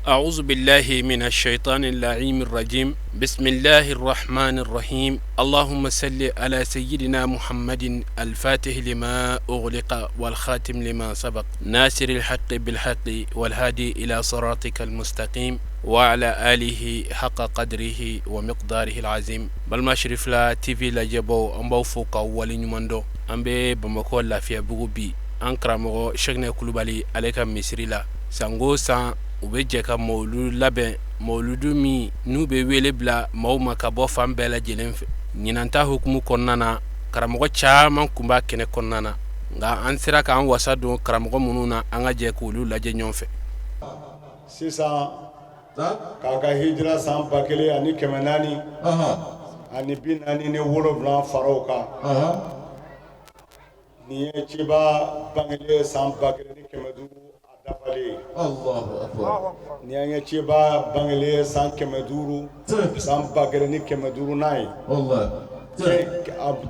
أعوذ بالله من الشيطان اللعين الرجيم. بسم الله الرحمن الرحيم. اللهم صل على سيدنا محمد الفاتح لما أغلق والخاتم لما سبق، ناصر الحق بالحق والهادي إلى صراطك المستقيم وعلى آله حق قدره ومقداره العظيم. Balima Cherifla TV lajɛbaw, an b'aw fo k'aw waleɲuman dɔn. An bɛ Bamakɔ Lafiyabugu bi, an karamɔgɔ Sɛkinɛ Kulubali ale ka misiri la. Sango san, u bɛ jɛ ka mawuludu labɛn, mawuludu min n'u bɛ wele bila maaw ma ka bɔ fan bɛɛ lajɛlen fɛ. Ɲinan ta hukumu kɔnɔna na, karamɔgɔ caman tun b'a kɛnɛ kɔnɔna na, nka an sera k'an wasa don karamɔgɔ minnu na, an ka jɛ k'olu lajɛ ɲɔgɔn fɛ. Sisan, k'a ka hijira san 1447 fara o kan, nin ye ciba bangelen san 1500 a dafalen ye. Nin y'an ye ciba bangelen san 500, san 1500nan ye,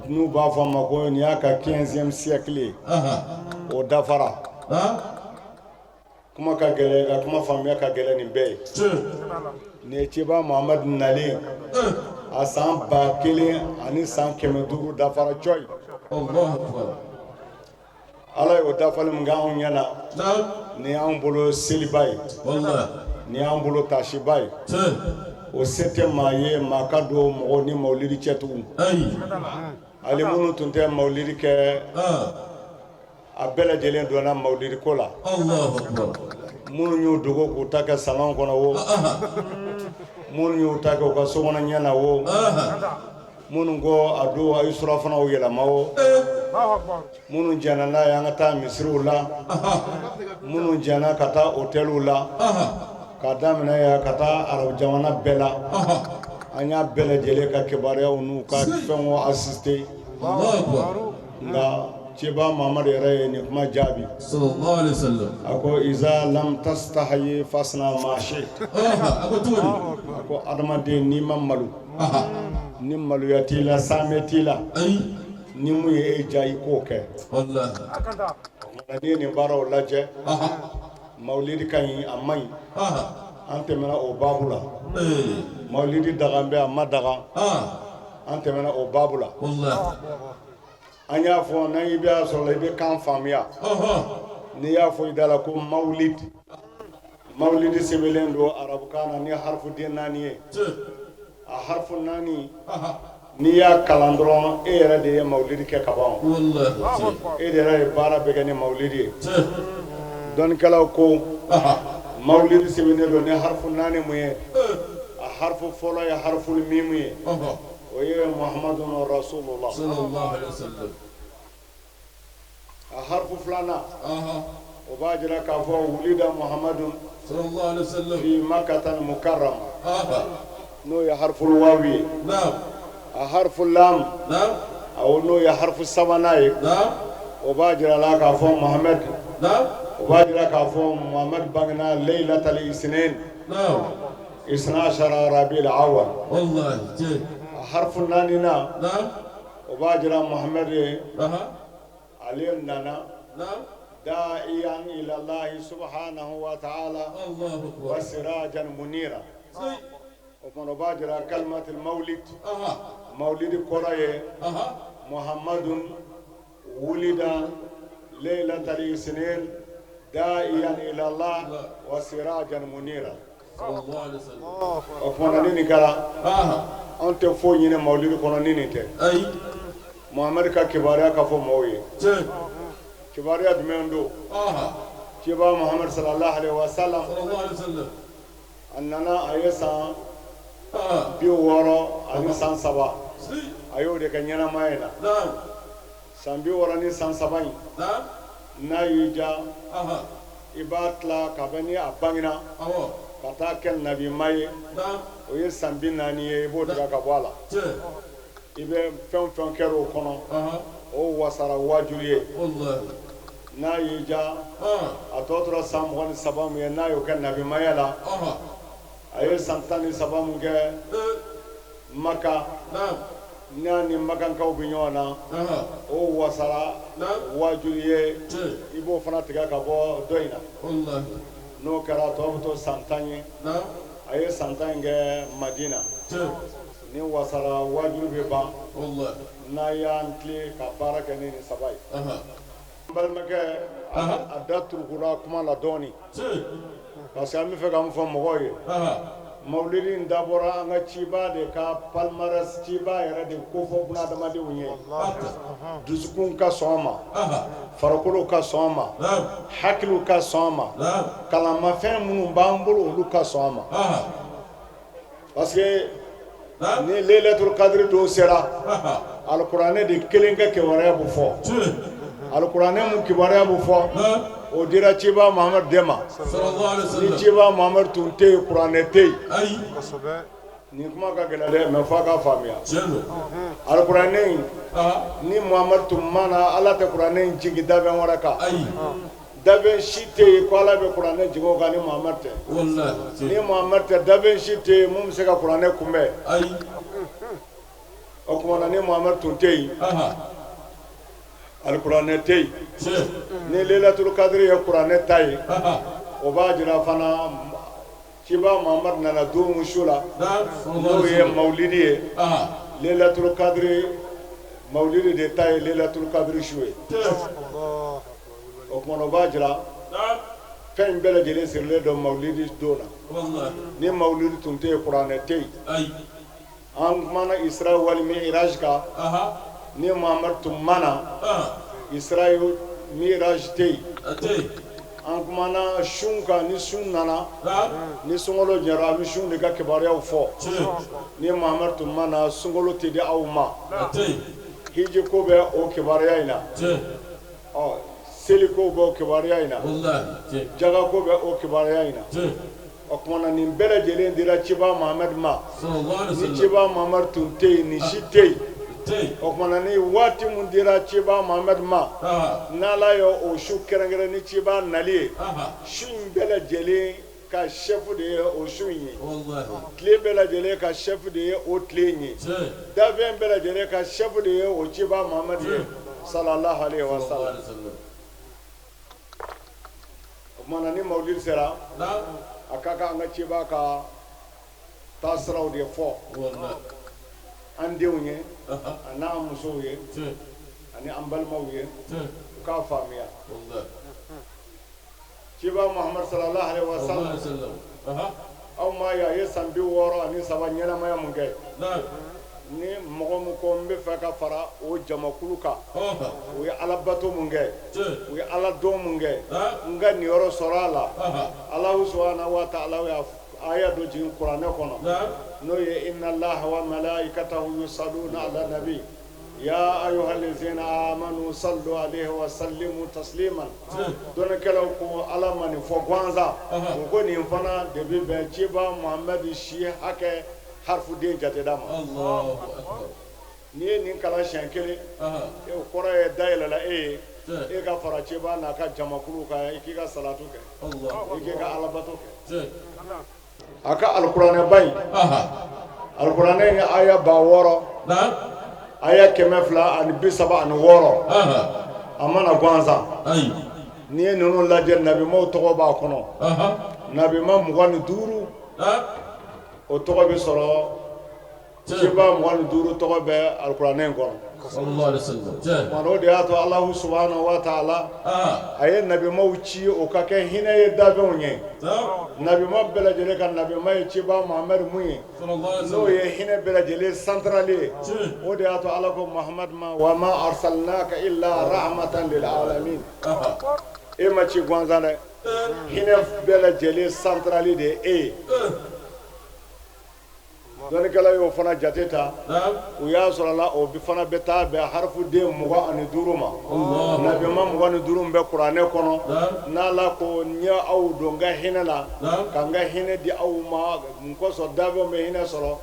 n'u b'a fɔ a ma ko nin y'a ka 15e siècle ye, o dafara. Kuma ka gɛlɛn, ka kuma faamuya ka gɛlɛn nin bɛɛ ye. Nin ye ciba Muhamadu nalen a san 1500 dafara cɔyi. Ala ye o dafali min kɛ anw ɲɛ na, nin y'an bolo seliba ye, nin y'an bolo tasiba ye. O se tɛ maa ye maa ka don mɔgɔ ni mawulidi cɛ tugun. Hali minnu tun tɛ mawulidi kɛ, a bɛɛ lajɛlen donna mawulidi ko la. Minnu y'u dogo k'u ta kɛ salon kɔnɔ wo, minnu y'u ta kɛ u ka sokɔnɔ ɲɛ na wo, minnu ko a don a ye surafanaw yɛlɛma wo, minnu jɛnna n'a ye an ka taa misiriw la, minnu jɛnna ka taa hôteliw la, k'a daminɛ yan ka taa arabu jamana bɛɛ la, an y'a bɛɛ lajɛlen ka kibaruyaw n'u ka fɛnw assister. Nka ciba Muhamadu yɛrɛ ye nin kuma jaabi, a ko iza lam tastahi fasna ma shi'ta. A ko adamaden, n'i ma malo, ni maloya t'i la, saamɛ t'i la, ni mun ye e diya, i k'o kɛ. N'i ye nin baaraw lajɛ, mawulidi ka ɲi, a man ɲi, an tɛmɛna o baabu la. Mawulidi dagan bɛ, a ma dagan, an tɛmɛna o baabu la. An y'a fɔ, n'an i b'a sɔrɔ i bɛ kan faamuya, n'i y'a fɔ i da la ko mawulidi, mawulidi sɛbɛnlen don arabukan na ni harifuden naani ye. A harifu naani, n'i y'a kalan dɔrɔn, e yɛrɛ de ye mawulidi kɛ ka ban. E de yɛrɛ ye baara bɛɛ kɛ ni mawulidi ye. Dɔnnikɛlaw ko mawulidi sɛbɛnnen don ni harifu naani mun ye, a harifu fɔlɔ ye harifu mimu ye, o ye Muhamadun Rasulullah. A harifu filanan, o b'a jira k'a fɔ wulida Muhamadun fi Makkatal Mukarrama, n'o ye harifu wawi ye. A harifu lam, n'o ye harifu sabanan ye, o b'a jira la k'a fɔ Muhamad, o b'a jira k'a fɔ Muhamad bangena laylatal isnain isna ashara rabiul awal. A harifu naaninan, o b'a jira Muhamad ye, ale nana da'iyan ila Allahi subhanahu wa ta'ala wa sirajan munira. O fana o b'a jira kalimatul mawlid, mawlidi kɔrɔ ye Muhamadun wulida laylatal isnain da'iyan ila Allah wa sirajan munira. O tuma ni nin kɛra, anw tɛ foyi ɲini mawlidi kɔnɔ ni nin tɛ. Muhamadu ka kibaruya ka fɔ maaw ye. Kibaruya jumɛn don? Ciba Muhamadu sallallahu alaihi wa sallam, a nana, a ye san 63 ani san 3, a y'o de kɛ ɲɛnamaya in na. San 60 ni san 3 in, n'a y'i diya, i b'a tila ka bɛn ni a bangena ka taa kɛ nabima ye, o ye san 40 ye, i b'o tigɛ ka bɔ a la. I bɛ fɛn o fɛn kɛra o kɔnɔ, o wasara waajuli ye. N'a y'i diya, a tɔ tora san 23 min ye, n'a y'o kɛ nabimaya la, a ye san 13 mun kɛ Maka, n'a ni makankaw bɛ ɲɔgɔn na, o wasara waajuli ye, i b'o fana tigɛ ka bɔ dɔ in na. N'o kɛra, tɔ bɛ to san 10 ye. A ye san 10 in kɛ Madina. Ni wasara, waajuli bɛ ban n'a y'an tilen ka baara kɛ ni nin saba ye. N balimakɛ, a da turukura kuma la dɔɔnin, parce que an bɛ fɛ ka mun fɔ mɔgɔw ye? Mawulidi in dabɔra an ka ciba de ka palmarès, ciba yɛrɛ de ko fɔ bunadamadenw ye. Dusukun ka sɔn a ma, farikolo ka sɔn a ma, hakiliw ka sɔn a ma, kalanmafɛn minnu b'an bolo, olu ka sɔn a ma, parce que ni Lailatul Kadiri don sera, alikuranɛ de kelen kɛ kibaruya bɛ fɔ. Alikuranɛ mun kibaruya bɛ fɔ, o dira ciba Muhamadu de ma. Ni ciba Muhamadu tun tɛ yen, kuranɛ tɛ yen. Nin kuma ka gɛlɛn dɛ, mais f'a ka faamuya. Alikuranɛ in, ni Muhamadu tun ma na, Ala tɛ kuranɛ in jigin dafɛn wɛrɛ kan. Dafɛn si tɛ yen ko Ala bɛ kuranɛ jigin o kan ni Muhamadu tɛ. Ni Muhamadu tɛ, dafɛn si tɛ yen mun bɛ se ka kuranɛ kunbɛn. O tuma na, ni Muhamadu tun tɛ yen, alikuranɛ tɛ yen. Ni Lailatul Kadiri ye kuranɛ ta ye, o b'a jira fana ciba Muhamadu nana don min su la, n'o ye mawulidi ye. Lailatul Kadiri, mawulidi de ta ye Lailatul Kadiri su ye. O tuma na, o b'a jira fɛn in bɛɛ lajɛlen sirilen don mawulidi don na. Ni mawulidi tun tɛ yen, kuranɛ tɛ yen. An kumana Isra wal Mi'raj kan. Ni Muhamadu tun ma na, Isra Mi'raj tɛ yen. An kumana sun kan. Ni sun nana, ni sunkalo jɛra, an bɛ sun de ka kibaruyaw fɔ. Ni Muhamadu tun ma na, sunkalo tɛ di aw ma. Hiji ko bɛ o kibaruya in na, ɔ seli ko bɛ o kibaruya in na, jaga ko bɛ o kibaruya in na. O tuma na, nin bɛɛ lajɛlen dira ciba Muhamadu ma. Ni ciba Muhamadu tun tɛ yen, nin si tɛ yen. O tuma na, ni waati min dira ciba Muhamadu ma, n'Ala ye o su kɛrɛnkɛrɛn ni ciba nali ye, su in bɛɛ lajɛlen ka chef de ye o su in ye, tile bɛɛ lajɛlen ka chef de ye o tile in ye, dafɛn bɛɛ lajɛlen ka chef de ye o ciba Muhamadu ye, sallallahu alaihi wa sallam. O tuma na, ni mawulidi sera, a ka kan an ka ciba ka taasiraw de fɔ an denw ye, a n'an musow ye, ani an balimaw ye, u k'a faamuya. Ciba Muhamadu sallallahu alaihi wa sallam, aw m'a ye, a ye san 63 ɲɛnamaya mun kɛ? Ni mɔgɔ min ko n bɛ fɛ ka fara o jamakulu kan, u ye Ala bato mun kɛ, u ye Ala dɔn mun kɛ, n ka niyɔrɔ sɔrɔ a la, Alahu subahana wa taala y'a aya dɔ jigin kuranɛ kɔnɔ, n'o ye: inna Allaha wa malaikatahu yusalluna ala nabi ya ayyuhallazina amanu sallu alayhi wa sallimu tasliman. Dɔnnikɛlaw ko Ala ma nin fɔ gansan. U ko nin fana de bɛ bɛn ciba Muhamadu si hakɛ harifuden jateda ma. N'i ye nin kalan siɲɛ kelen, o kɔrɔ ye dayɛlɛla e ye, e ka fara ciba n'a ka jamakulu kan, i k'i ka salatu kɛ, i k'i ka alabato kɛ. A ka alikuranɛba in, alikuranɛ in ye aya 6000, aya 236, a ma na gansan. N'i ye ninnu lajɛ, nabimaw tɔgɔ b'a kɔnɔ, nabima 25, o tɔgɔ bɛ sɔrɔ. Ciba 25 tɔgɔ bɛ alikuranɛ in kɔnɔ. O de y'a to Alahu subahana wa taala a ye nabimaw ci, o ka kɛ hinɛ ye dafɛnw ye. Nabima bɛɛ lajɛlen ka nabima ye ciba Muhamadu mun ye, n'o ye hinɛ bɛɛ lajɛlen centrale ye. O de y'a to Ala ko Muhamadu ma: wa ma arsalnaka illa rahmatan lil alamin. E ma ci gansan dɛ, hinɛ bɛɛ lajɛlen centrale de ye e ye. Dɔnnikɛla y'o fana jate ta, u y'a sɔrɔ la o fana bɛ taa bɛn harifuden 25 ma. Nabima 25 bɛ kuranɛ kɔnɔ. N'Ala ko n ye aw don n ka hinɛ la, ka n ka hinɛ di aw ma, n kosɔn dafɛnw bɛ hinɛ sɔrɔ,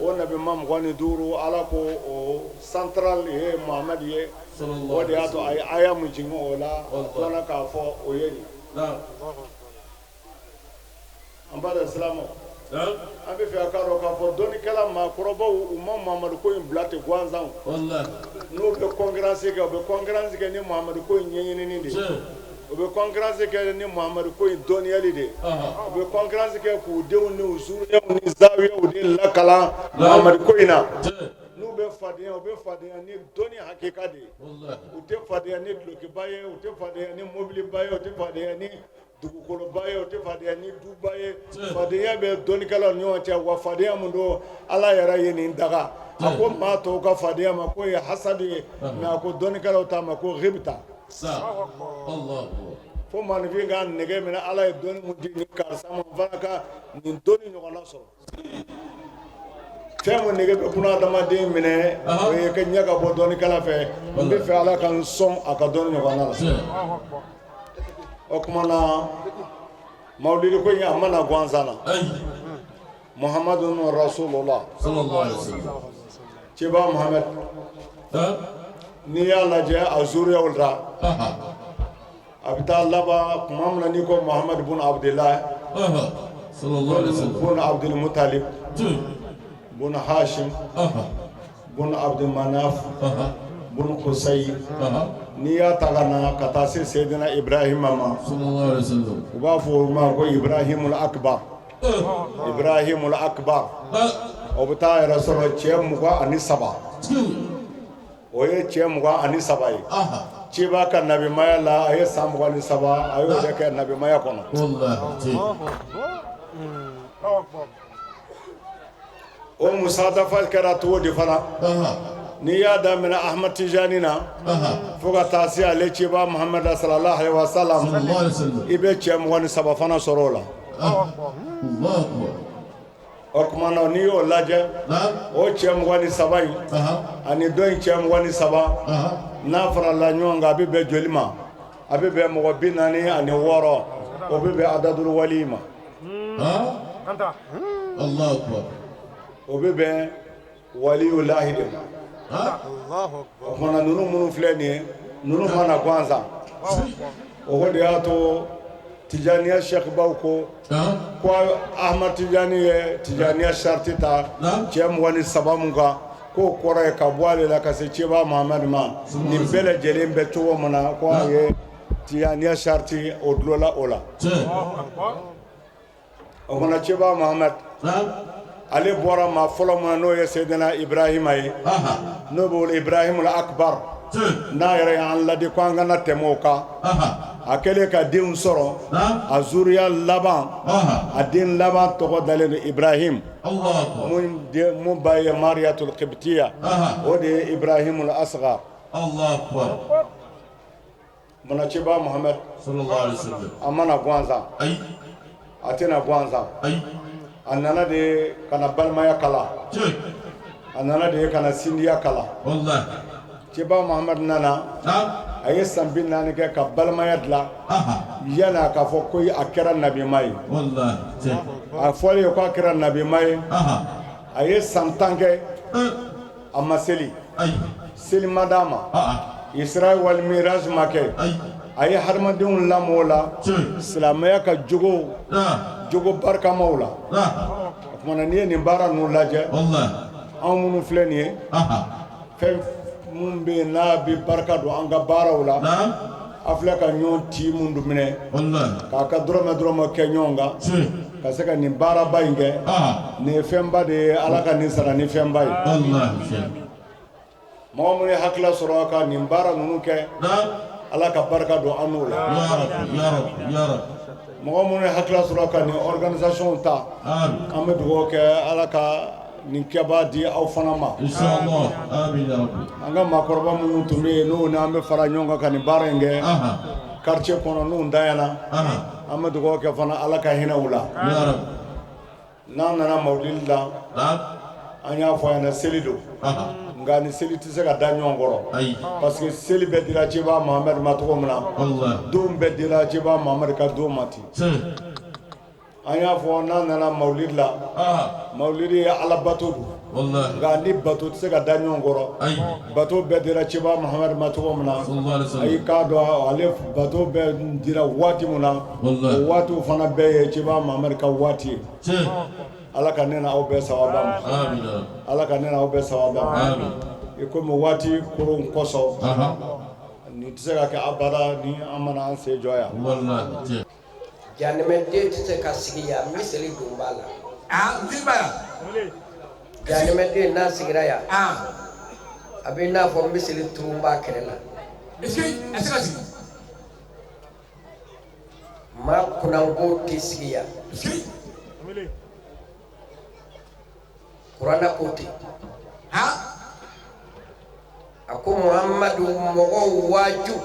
o nabima 25, Ala ko o central ye Muhamadu ye. O de y'a to a ye aya mun jigin o la, dɔnna k'a fɔ o ye nin. An b'a dɔn, silamɛw, an bɛ fɛ a k'a dɔn k'a fɔ dɔnnikɛla maakɔrɔbaw, u ma Muhamadu ko in bila ten gansan. N'u bɛ conférence kɛ, u bɛ conférence kɛ ni Muhamadu ko in ɲɛɲinini de ye. U bɛ concurrence kɛ ni Muhamadu ko in dɔnniyali de ye. U bɛ concurrence kɛ k'u denw ni u zuruyaw ni zawiyaw de lakalan Muhamadu ko in na. N'u bɛ fadenya, u bɛ fadenya ni dɔnni hakika de ye. U tɛ fadenya ni dulokiba ye, u tɛ fadenya ni mobiliba ye, u tɛ fadenya ni dugukoloba ye, u tɛ fadenya ni duba ye. Fadenya bɛ dɔnnikɛlaw ni ɲɔgɔn cɛ, wa fadenya mun don, Ala yɛrɛ ye nin daga. A ko maa tɔw ka fadenya ma k'o ye hasadi ye, mais a ko dɔnnikɛlaw ta ma ko ghibta. Fo maaninfin ka nege minɛ, Ala ye dɔnni mun di nin karisa ma, n fana ka nin dɔnni ɲɔgɔnna sɔrɔ. Fɛn mun nege bɛ buna adamaden minɛ, o ye ka ɲɛ ka bɔ dɔnnikɛla fɛ. N bɛ fɛ Ala ka n sɔn a ka dɔnni ɲɔgɔnna la. O tuma na, mawulidi ko in, a ma na gansan na. Muhamadu rasulullah, ciba Muhamad, n'i y'a lajɛ a zuriyaw la, a bɛ taa laban tuma min na, n'i ko Muhamad bun Abdulahi bun Abdul Mutalib bun Hashim bun Abdul Manaf bun Qusay, n'i y'a ta ka na ka taa se Seydina Ibrahima ma, u b'a fɔ o ma ko Ibrahimul Akbar. Ibrahimul Akbar, o bɛ taa yɛrɛ sɔrɔ cɛ 23. O ye cɛ 23 ye. Ciba ka nabimaya la, a ye san 23, a y'o de kɛ nabimaya kɔnɔ. O musadafa kɛra cogo di fana? N'i y'a daminɛ Ahmad Tijani na fo ka taa se ale ciba Muhamad sallallahu alaihi wasallam, i bɛ cɛ 23 fana sɔrɔ o la. O tuma na, n'i y'o lajɛ, o cɛ 23 in ani dɔ in cɛ 23, n'a farala ɲɔgɔn kan, a bɛ bɛn joli ma? A bɛ bɛn mɔgɔ 46. O bɛ bɛn adadul wali ma. O bɛ bɛn waliyulahi de ma. O tuma na, ninnu minnu filɛ nin ye, ninnu ma na gansan. O de y'a to Tijaniya sɛkibaw ko ko Ahmad Tijani ye Tijaniya sariti ta cɛ 23 mun kan, k'o kɔrɔ ye ka bɔ ale la ka se ciba Muhamadu ma, nin bɛɛ lajɛlen bɛ cogo min na, ko a ye Tijaniya sariti o dulonla o la. O fana, ciba Muhamadu, ale bɔra maa fɔlɔ min n'o ye Seydina Ibrahima ye, n'o bɛ wele Ibrahimul Akbar, n'a yɛrɛ y'an ladi ko an kana tɛmɛ o kan. A kɛlen ka denw sɔrɔ, a zuriya laban, a den laban tɔgɔ dalen don Ibrahim, mun ba ye Mariyatul Kibitiya, o de ye Ibrahimul Asgar. Munna ciba Muhamadu a ma na gansan? A tɛna gansan. A nana de ka na balimaya kala, a nana de ka na sindiya kala. Ciba Muhamadu nana, a ye san 40 kɛ ka balimaya dilan yanni k'a fɔ ko a kɛra nabima ye. A fɔlen ye ko a kɛra nabima ye, a ye san 10 kɛ, a ma seli, seli ma d'a ma, Isra wal Miraj ma kɛ. A ye hadamadenw lamɔ o la silamɛya ka jogo, jogo barikamaw la. O tuma na, n'i ye nin baara ninnu lajɛ, anw minnu filɛ nin ye, fɛn minnu bɛ yen n'a bɛ barika don an ka baaraw la, a filɛ ka ɲɔgɔn ci mun minɛ k'a ka dɔrɔmɛ dɔrɔmɛ kɛ ɲɔgɔn kan ka se ka nin baaraba in kɛ, nin ye fɛnba de ye. Ala ka nin sara ni fɛnba ye. Mɔgɔ minnu ye hakili sɔrɔ ka nin baara ninnu kɛ, Ala ka barika don an n'o la. Mɔgɔ minnu ye hakili sɔrɔ ka nin organisation ta, an bɛ dugawu kɛ, Ala ka nin kɛbaa di aw fana ma. An ka maakɔrɔba minnu tun bɛ yen, n'o n'an bɛ fara ɲɔgɔn kan ka nin baara in kɛ quartier kɔnɔ, n'u dayana, an bɛ dugawu kɛ fana, Ala ka hinɛ u la. N'an nana mawulidi la, an y'a fɔ a ɲɛna, seli don, nka ni seli tɛ se ka da ɲɔgɔn kɔrɔ, parce que seli bɛɛ dira ciba Muhamadu ma cogo min na, don bɛɛ dira ciba Muhamadu ka don ma ten. An y'a fɔ, n'an nana mawulidi la, mawulidi ye Ala bato don, nka ni bato tɛ se ka da ɲɔgɔn kɔrɔ. Bato bɛɛ dira ciba Muhamadu ma cogo min na, a y'i k'a dɔn ale bato bɛɛ dira waati min na, o waatiw fana bɛɛ ye ciba Muhamadu ka waati ye. Ala ka ne n'aw bɛɛ sababa ma, Ala ka ne n'aw bɛɛ sababa ma. I komi waati koron kosɔn, nin Nin tɛ se ka kɛ abada ni an mana an sen jɔ yan. Walahi. Janɛmɛden tɛ se ka sigi yan miseli don b'a la. Ah, n b'a yan. Janɛmɛden n'a sigira yan, Ah, a bɛ n'a fɔ miseli turun b'a kɛrɛ la. Est-ce que a tɛ se ka sigi? Maa kunnango tɛ sigi yan. Est-ce que Kuranɛ ko ten. Ah, A ko Muhamadu, mɔgɔw waaju.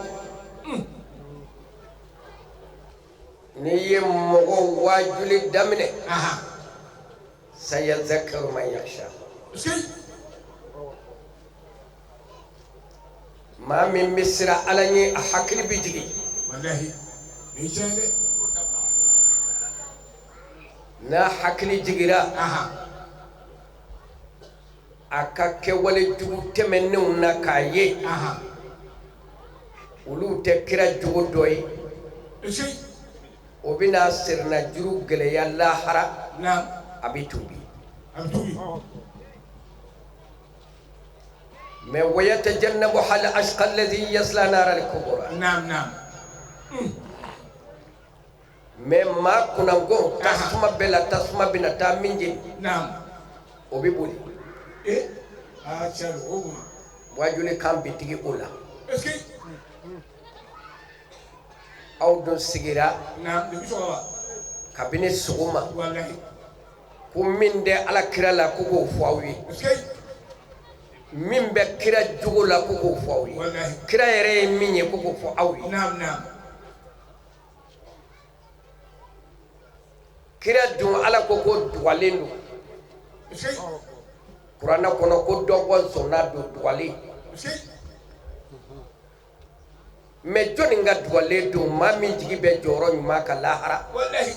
N'i ye mɔgɔw waajuli daminɛ, aha, sayazakaru man yakhsha. Est-ce que Maa min bɛ siran Ala ɲɛ, a hakili bɛ jigin. Walahi, nin ye tiɲɛ ye dɛ. N'a hakili jigira, Aha, a ka kɛwale jugu tɛmɛnenw na k'a ye, aha, olu tɛ kira jogo dɔ ye. Est-ce que O bɛna sirina juru gɛlɛya lahara, naam, a bɛ tuubi. A bɛ tuubi. Mais wayatajannabuha al-ashqa alladhi yasla nara al-kubra. Naam, naam. Mais maa kunnango, tasuma bɛɛ la, tasuma bɛna taa min jeni, Naam. o bɛ boli. Eh, ah, tiɲɛ don, o boli. Wajuli kan bɛ digi o la. Est-ce que Aw dun sigira naam, depuis sɔgɔma. kabini sɔgɔma, Walahi. ko min tɛ Ala kira la, ko k'o fɔ aw ye. Est-ce que Min bɛ kira jogo la, ko k'o fɔ aw ye. Walahi. Kira yɛrɛ ye min ye, ko k'o fɔ aw ye. Naam, naam. Kira dun, Ala ko ko dugalen don. Est-ce que Kuranɛ kɔnɔ, ko dɔ bɔ zɔnna don dugalen. Est-ce que Mais jɔnni ka dugalen don? Maa min jigi bɛ jɔyɔrɔ ɲuman kan lahara, Walahi.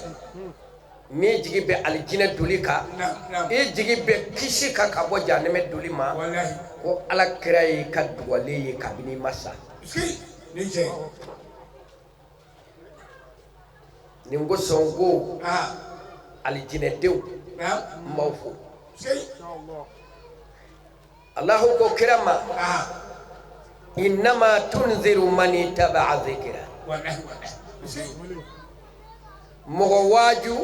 n'i jigi bɛ alijinɛ doli kan, Naam, naam. i jigi bɛ kisi kan ka bɔ janɛmɛ doli ma, Walahi. ko Ala kira y'i ka dugalen ye kabini i ma sa. Est-ce que nin ye tiɲɛ ye? Nin kosɔn ko Ah, alijinɛdenw, naam. n b'aw fo. Est-ce que Alahu ko kira ma, ah, innama tunziru man ittaba'a zikira. Walahi, walahi. Est-ce que Mɔgɔ waaju,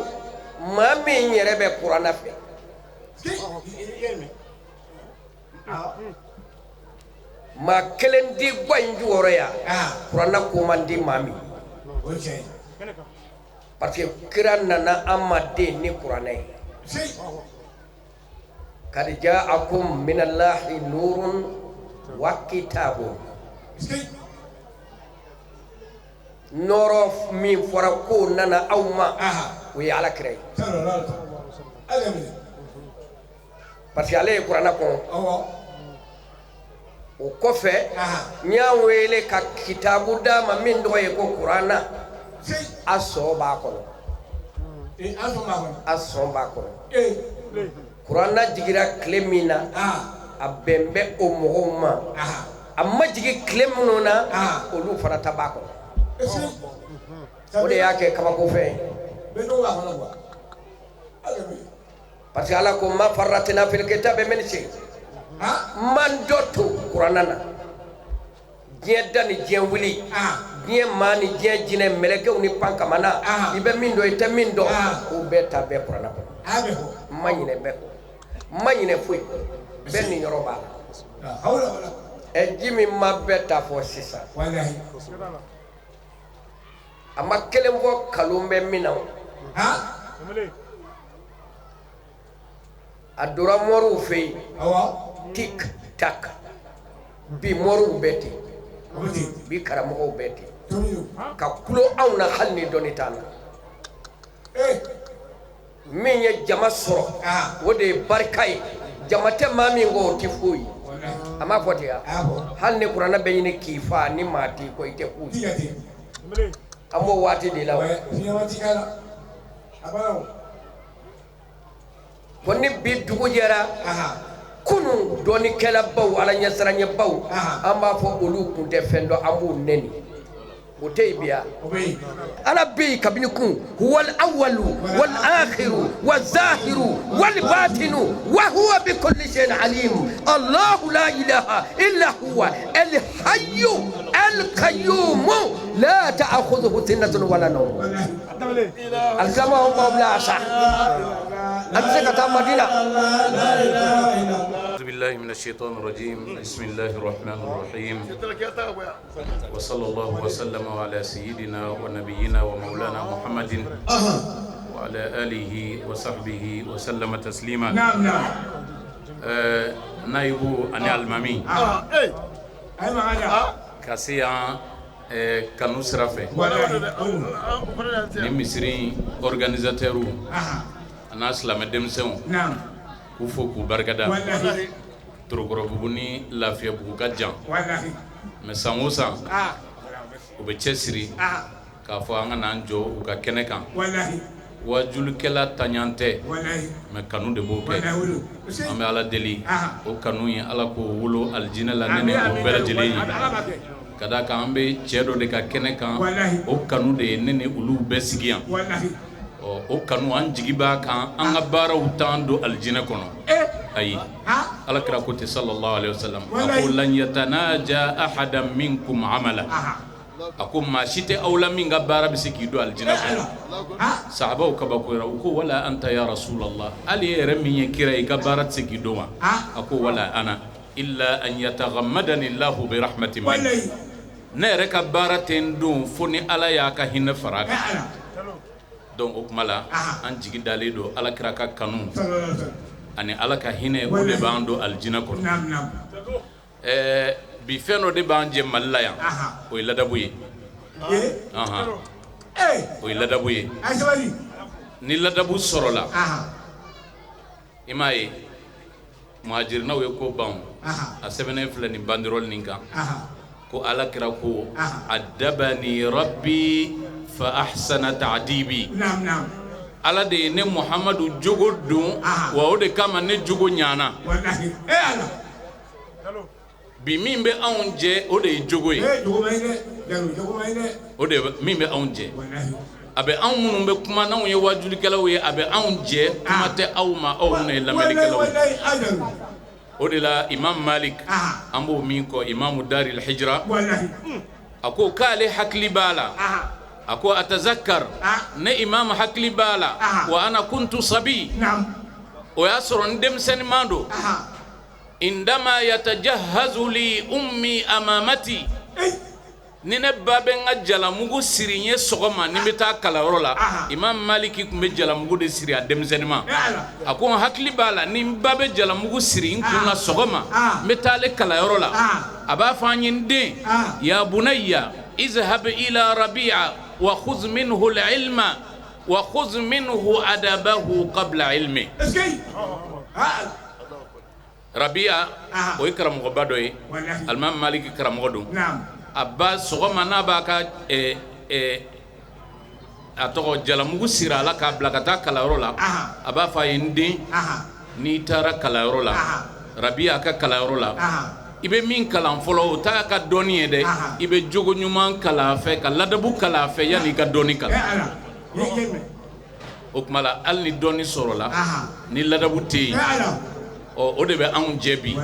maa min yɛrɛ bɛ kuranna fɛ. Est-ce que i yɛrɛ mɛn? Ah, Maa kelen di gwa in jukɔrɔ yan, ah, kuranna ko man di maa min, o ye tiɲɛ ye. parce que kira nana an ma den ni kuranɛ ye. Est-ce que Kad ja'akum minallahi nurun wa kitabun. Est-ce que Nɔrɔ min fɔra k'o nana aw ma, aha, o ye Ala kira ye, sallallahu alaihi wasallam. Ala minɛ. parce que ale ye kuranna kɔn. Awɔ. O kɔfɛ, Aha. n y'a wele ka kitabu d'a ma min tɔgɔ ye ko kuranna. Est-ce que A sɔn b'a kɔnɔ. eh, an sɔn b'a kɔnɔ. A sɔn b'a kɔnɔ. Eh, Kuranna jigira tile min na, ah, a bɛn bɛ o mɔgɔw ma. aha. A ma jigin tile minnu na, Ah. olu fana ta b'a kɔnɔ. Est-ce que O de y'a kɛ kabakofɛn ye, bɛɛ dɔw b'a kɔnɔ quoi. Ala minɛ. parce que Ala ko ma farratina fil kitabi min shay. Ah, Man dɔ to kuranna na, diɲɛ da ni diɲɛ wuli, ah, diɲɛ maa ni diɲɛ jinɛ, mɛlɛkɛw ni pankamana, Ah. i bɛ min dɔn, i tɛ min dɔn, Ah. o bɛɛ ta bɛɛ kuranna kɔnɔ. A bɛ fɔ. N ma ɲinɛ bɛɛ kɔ, n ma ɲinɛ foyi kɔ, bɛɛ niyɔrɔ b'a la. La hawla wala. Ɛ, ji min ma bɛɛ ta fɔ sisan, Walahi. A ma kelen fɔ kalon bɛ min na o. Ah, A donna moriw fɛ yen, awɔ. tic tac. Bi moriw bɛɛ ten, O bɛ ten. bi karamɔgɔw bɛɛ ten, Tobi don. ka kulo anw na hali ni dɔnni t'an na. Eh, Min ye jama sɔrɔ, ah, o de ye barika ye. Jama tɛ maa min kɔ, o tɛ foyi ye. walahi. A m'a fɔ ten ya? A y'a fɔ. Hali ni kuranɛ bɛ ɲini k'i fa, ni maa t'i kɔ, i tɛ foyi Ti ye. jate. An b'o waati de la o. Ouais, fiɲɛ ti k'a la. A banna o. Ko ni bi dugu jɛra, Aha, kunun dɔnnikɛlabaw, Ala ɲɛsiranɲɛbaw, Aha. an b'a fɔ olu kun tɛ fɛn dɔn, an b'u nɛni. O tɛ yen bi ya? O bɛ yen. Ala bɛ yen kabini kun. Wal awalu wal akhiru wal zahiru wal batinu wa huwa bi kulli shay'in alim. Allahu la ilaha illa huwa al hayyu القيوم لا تأخذه سنة ولا نوم. الكلام هو قبل صح. أمسك مدينة. أعوذ بالله من الشيطان الرجيم. بسم الله الرحمن الرحيم. وصلى الله وسلم على سيدنا ونبينا ومولانا محمد وعلى آله وصحبه وسلم تسليما. نعم نعم. Naibu ani alimami ka se yan kanu sira fɛ ni misiri organisateur a n'a silamɛ denmisɛnw k'u fo k'u barikada. Torokɔrɔbugu ni Lafiyabugu ka jan, mais san o san u bɛ cɛ siri k'a fɔ an ka n'an jɔ u ka kɛnɛ kan. Wajulikɛla taɲan tɛ, mais kanu de b'o kɛ. An bɛ Ala deli o kanu ye Ala k'o wolo alijinɛ la ne ni o bɛɛ lajɛlen ye. Ka d'a kan an bɛ cɛ dɔ de ka kɛnɛ kan, o kanu de ye ne ni olu bɛɛ sigi yan. Ɔ o kanu an jigi b'a kan, an ka baaraw t'an don alijinɛ kɔnɔ. Ayi, Ala kira ko ten sallallahu alaihi wasallam, a ko lan yatanaja ahadan minkum amala. A ko maa si tɛ aw la min ka baara bɛ se k'i don alijinɛ kɔnɔ. Sahabaw kabakoyara, u ko wala anta ya rasulallah, hali e yɛrɛ min ye kira ye i ka baara tɛ se k'i don wa? A ko wala ana illa an yataghammadani Allahu bi rahmatin minhu. Ne yɛrɛ ka baara tɛ n don fo ni Ala y'a ka hinɛ fara a kan. Donc o tuma la an jigi dalen don Ala kira ka kanu ani Ala ka hinɛ, o de b'an don alijinɛ kɔnɔ. Bi fɛn dɔ de b'an jɛ Mali la yan, o ye ladabu ye. O ye ladabu ye. Ni ladabu sɔrɔla, i m'a ye muhajirinaw ye ko ban, a sɛbɛnnen filɛ nin banderole nin kan ko Ala kira ko adabani rabbi fa ahsana ta'dibi. Ala de ye ne Muhamadu jogo don, wa o de kama ne jogo ɲana. Bi min bɛ anw jɛ, o de ye jogo ye. O de min bɛ anw jɛ, a bɛ anw minnu bɛ kuma n'anw ye wajulikɛlaw ye, a bɛ anw jɛ, kuma tɛ aw ma, aw minnu ye lamɛnnikɛlaw ye. O de la Imam Malik, an b'o min kɔ, Imamu Daril Hijra, a ko k'ale hakili b'a la, a ko atazakkar, ne imam hakili b'a la, wa ana kuntu sabi, o y'a sɔrɔ n denmisɛnninman don. Indama yatajahazu li ummi amamati, ni ne ba bɛ n ka jalamugu siri n ye sɔgɔma ni n bɛ taa kalanyɔrɔ la, Imam Maliki tun bɛ jalamugu de siri a denmisɛnninma. A ko n hakili b'a la, ni n ba bɛ jalamugu siri n kun na sɔgɔma, n bɛ taa ale kalanyɔrɔ la, a b'a fɔ an ye, n den, ya bunayya izhab ila rabi'a wa khudh minhu al-ilma wa khudh minhu adabahu qabla ilmi. Rabia o ye karamɔgɔba dɔ ye, Alimami Maliki karamɔgɔ don. A ba sɔgɔma n'a b'a ka a tɔgɔ jalamugu siri a la k'a bila ka taa kalanyɔrɔ la, a b'a fɔ a ye, n den, n'i taara kalanyɔrɔ la, Rabia ka kalanyɔrɔ la, i bɛ min kalan fɔlɔ, o t'a ka dɔnni ye dɛ, i bɛ jogo ɲuman kalan a fɛ, ka ladabu kalan a fɛ yanni i ka dɔnni kalan. O tuma la hali ni dɔnni sɔrɔla, ni ladabu tɛ yen, ɔ o de bɛ anw jɛ bi.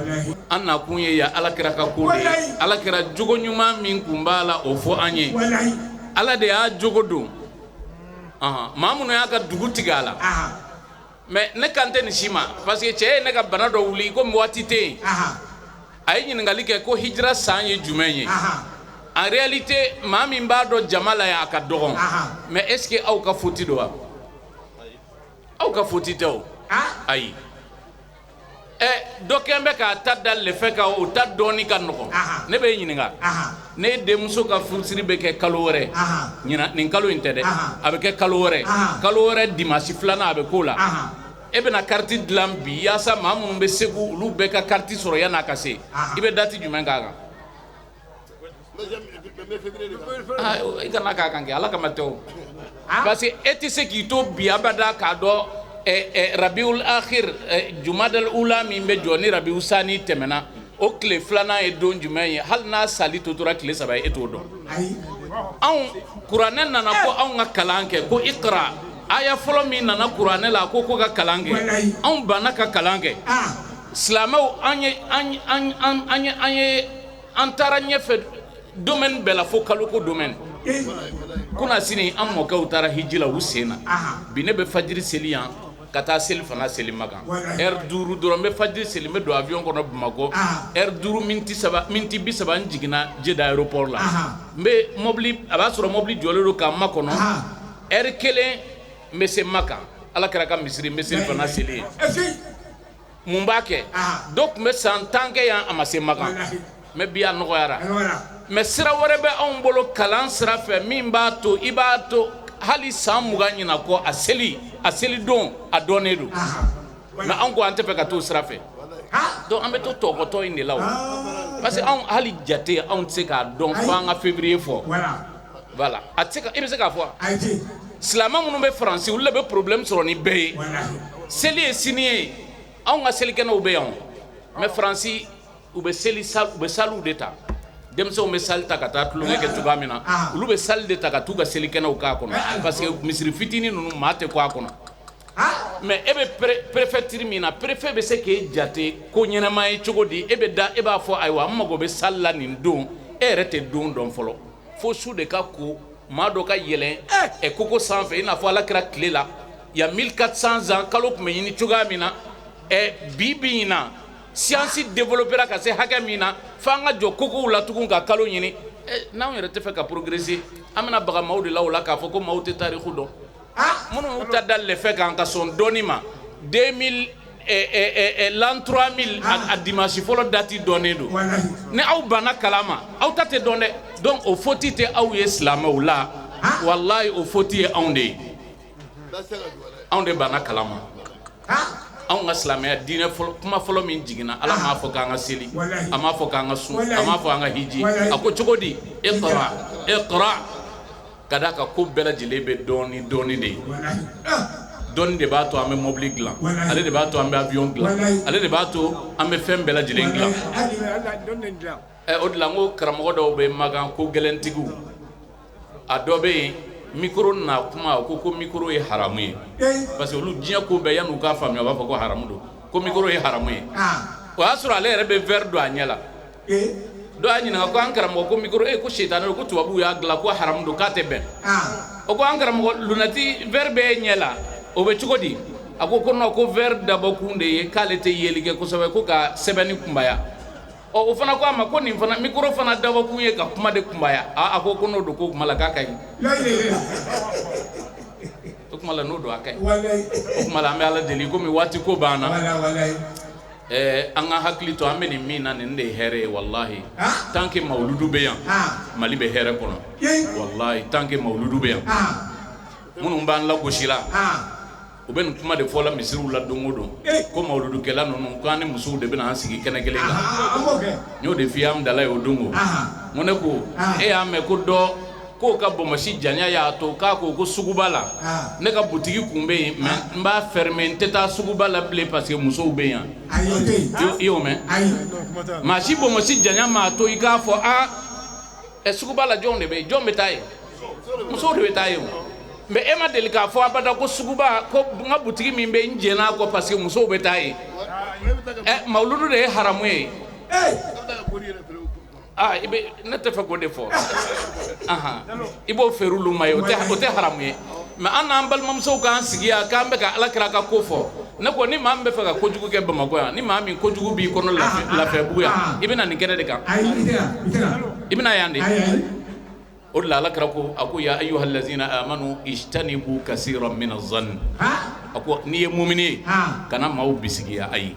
An nakun ye ya Ala kira ka ko de ye. Ala kira jogo ɲuman min kun b'a la, o fɔ an ye. Ala de y'a jogo don. Maa minnu y'a ka dugu tigɛ a la, mais ne kan tɛ nin si ma, parce que cɛ ye ne ka bana dɔ wuli komi waati tɛ yen. A ye ɲininkali kɛ ko hijira san ye jumɛn ye. En réalité maa min b'a dɔn jama la yan, a ka dɔgɔn, mais est ce que aw ka faute don wa? Aw ka faute tɛ o. Ayi, dɔ kɛn bɛ k'a ta da lɛfɛ kan, o ta dɔɔni ka nɔgɔn. Ne bɛ ɲininka, ne denmuso ka furusiri bɛ kɛ kalo wɛrɛ, ɲinan nin kalo in tɛ dɛ, a bɛ kɛ kalo wɛrɛ, kalo wɛrɛ dimanche filanan a bɛ k'o la. E bɛna carte dilan bi yaasa maa minnu bɛ Segu olu bɛɛ ka carte sɔrɔ yan'a ka se, i bɛ date jumɛn k'a kan? I kana k'a kan kɛ, Ala kama tɛ o, parce que e tɛ se k'i to bi abada k'a dɔn Rabiul Akhir Jumadal Ula min bɛ jɔ ni Rabiul Sani tɛmɛna, o tile filanan ye don jumɛn ye? Hali n'a sali to tora tile 3 ye, e t'o dɔn. Anw kuranɛ nana ko anw ka kalan kɛ, ko iqra, aya fɔlɔ min nana kuranɛ la, ko ka kalan kɛ, anw banna ka kalan kɛ. Silamɛw an ye an taara ɲɛfɛ Domaine bɛɛ la fo kaloko domaine. Kunasini an mɔkɛw taara hiji la u sen na. Bi ne bɛ fajiri seli yan ka taa seli fana seli Makan. Heure 5 dɔrɔn n bɛ fajiri seli, n bɛ don avion kɔnɔ Bamakɔ. Heure 5 miniti 3, miniti 30, n jiginna Jeda aéroport la. N bɛ mobili, a b'a sɔrɔ mobili jɔlen don k'an makɔnɔ. Heure 1 n bɛ se Makan. Ala kɛra ka misiri, n bɛ seli fana seli yen. Mun b'a kɛ? Dɔ tun bɛ san 10 kɛ yan, a ma se Makan. Mais bi a nɔgɔyara. Mais sira wɛrɛ bɛ anw bolo kalan sira fɛ min b'a to i b'a to hali san 20 ɲina kɔ, a seli, a selidon a dɔnnen don. Mais anw ko an tɛ fɛ ka t'o sira fɛ. Donc an bɛ to tɔgɔtɔ in de la o. Parce que anw hali jate anw tɛ se k'a dɔn fo an ka février fɔ. Voilà. A tɛ se ka, i bɛ se k'a fɔ wa? Silamɛ minnu bɛ Faransi, olu de bɛ problème sɔrɔ ni bɛɛ ye. Seli ye sini ye, anw ka selikɛnɛw bɛ yan o. Mais Faransi, u bɛ seli, u bɛ saliw de ta. Denmisɛnw bɛ sali ta ka taa tulonkɛ kɛ cogoya min na, olu bɛ sali de ta ka t'u ka selikɛnɛw k'a kɔnɔ. Parce que misiri fitinin ninnu, maa tɛ kɔ a kɔnɔ. Mais e bɛ préfecture min na, préfet bɛ se k'e jate ko ɲɛnama ye cogo di? E bɛ da, e b'a fɔ ayiwa, n mago bɛ sali la nin don. E yɛrɛ tɛ don dɔn fɔlɔ. Fo su de ka ko, maa dɔ ka yɛlɛn ɛ koko sanfɛ, i n'a fɔ Ala kɛra tile la. Il y a 1400 ans, kalo tun bɛ ɲini cogoya min na, ɛ bi bi in na, science développera ka se hakɛ min na, f'an ka jɔ kokow la tugun ka kalo ɲini. N'anw yɛrɛ tɛ fɛ ka progresser, an bɛna baga maaw de la o la k'a fɔ ko maaw tɛ tariku dɔn. Minnu y'u ta da lɛfɛ kan ka sɔn dɔɔni ma, 2000, l'an 3000, a dimanche fɔlɔ date dɔnnen don. Ni aw banna kalan ma, aw ta tɛ dɔn dɛ. Donc o faute tɛ aw ye silamɛw la, walahi o faute ye anw de ye. Anw de banna kalan ma. Anw ka silamɛya diinɛ fɔlɔ, kuma fɔlɔ min jiginna, Ala m'a fɔ k'an ka seli, a m'a fɔ k'an ka sun, a m'a fɔ an ka hiji. A ko cogo di? Iqra, iqra. Ka d'a kan ko bɛɛ lajɛlen bɛ dɔɔni dɔɔni de ye. Dɔɔni de b'a to an bɛ mobili dilan, ale de b'a to an bɛ avion dilan, ale de b'a to an bɛ fɛn bɛɛ lajɛlen dilan. O de la n ko karamɔgɔ dɔw bɛ Makan ko gɛlɛntigiw, a dɔ bɛ yen micro na kuma, o ko micro ye haramu ye. Parce que olu diɲɛ ko bɛɛ yan'u k'a faamuya, u b'a fɔ ko haramu don, ko micro ye haramu ye. O y'a sɔrɔ ale yɛrɛ bɛ verre don a ɲɛ la. Dɔ y'a ɲininka ko an karamɔgɔ, ko micro, ko sitanɛ don, ko tubabuw y'a dilan, ko haramu don, k'a tɛ bɛn. O ko an karamɔgɔ, lunette verre bɛ e ɲɛ la, o bɛ cogo di? A ko ko non, ko verre dabɔkun de ye k'ale tɛ yeli kɛ kosɛbɛ, ko ka sɛbɛnni kunbaya. Ɔ o fana ko a ma ko nin fana micro fana dabɔkun ye ka kuma de kunbaya. A ko ko n'o don, ko kuma la k'a ka ɲi. O kuma la n'o don, a ka ɲi. O kuma la an bɛ Ala deli, komi waati ko b'an na. An ka hakili to an bɛ nin min na, nin de ye hɛrɛ ye walahi. Tant que mawuludu bɛ yan, Mali bɛ hɛrɛ kɔnɔ. Walahi, tant que mawuludu bɛ yan, minnu b'an lagosi la, u bɛ nin kuma de fɔ la misiriw la don o don, ko mawuludukɛla ninnu, k'an ni musow de bɛna an sigi kɛnɛ kelen kan. N y'o de f'i ye Amudalayi o don ko. N ko ne ko, e y'a mɛn ko dɔ k'o ka bonbonsi janya y'a to k'a ko ko suguba la, ne ka butigi kun bɛ yen, mais n b'a fermer, n tɛ taa suguba la bilen parce que musow bɛ yan. I y'o mɛn? Maa si bonbonsi janya m'a to i k'a fɔ aa suguba la jɔn de bɛ yen, jɔn bɛ taa yen? Musow de bɛ taa yen o. Mais e ma deli k'a fɔ abada ko suguba, ko n ka butigi min bɛ n jɛn'a kɔ parce que musow bɛ taa yen. Mawuludu de ye haramu ye. Aa, i bɛ ne tɛ fɛ k'o de fɔ. I b'o feere olu ma ye, o tɛ haramu ye. Mais an n'an balimamusow k'an sigi yan k'an bɛ ka Ala kira ka ko fɔ. Ne ko ni maa min bɛ fɛ ka kojugu kɛ Bamakɔ yan, ni maa min kojugu b'i kɔnɔ Lafiyabugu yan, i bɛ na nin kɛnɛ de kan. I bɛ na yan de. O de la Ala kira ko, a ko ya ayyuhallazina amanu ijtanibu kasiran mina zann. A ko n'i ye mumini ye, kana maaw bisigiya. Ayi,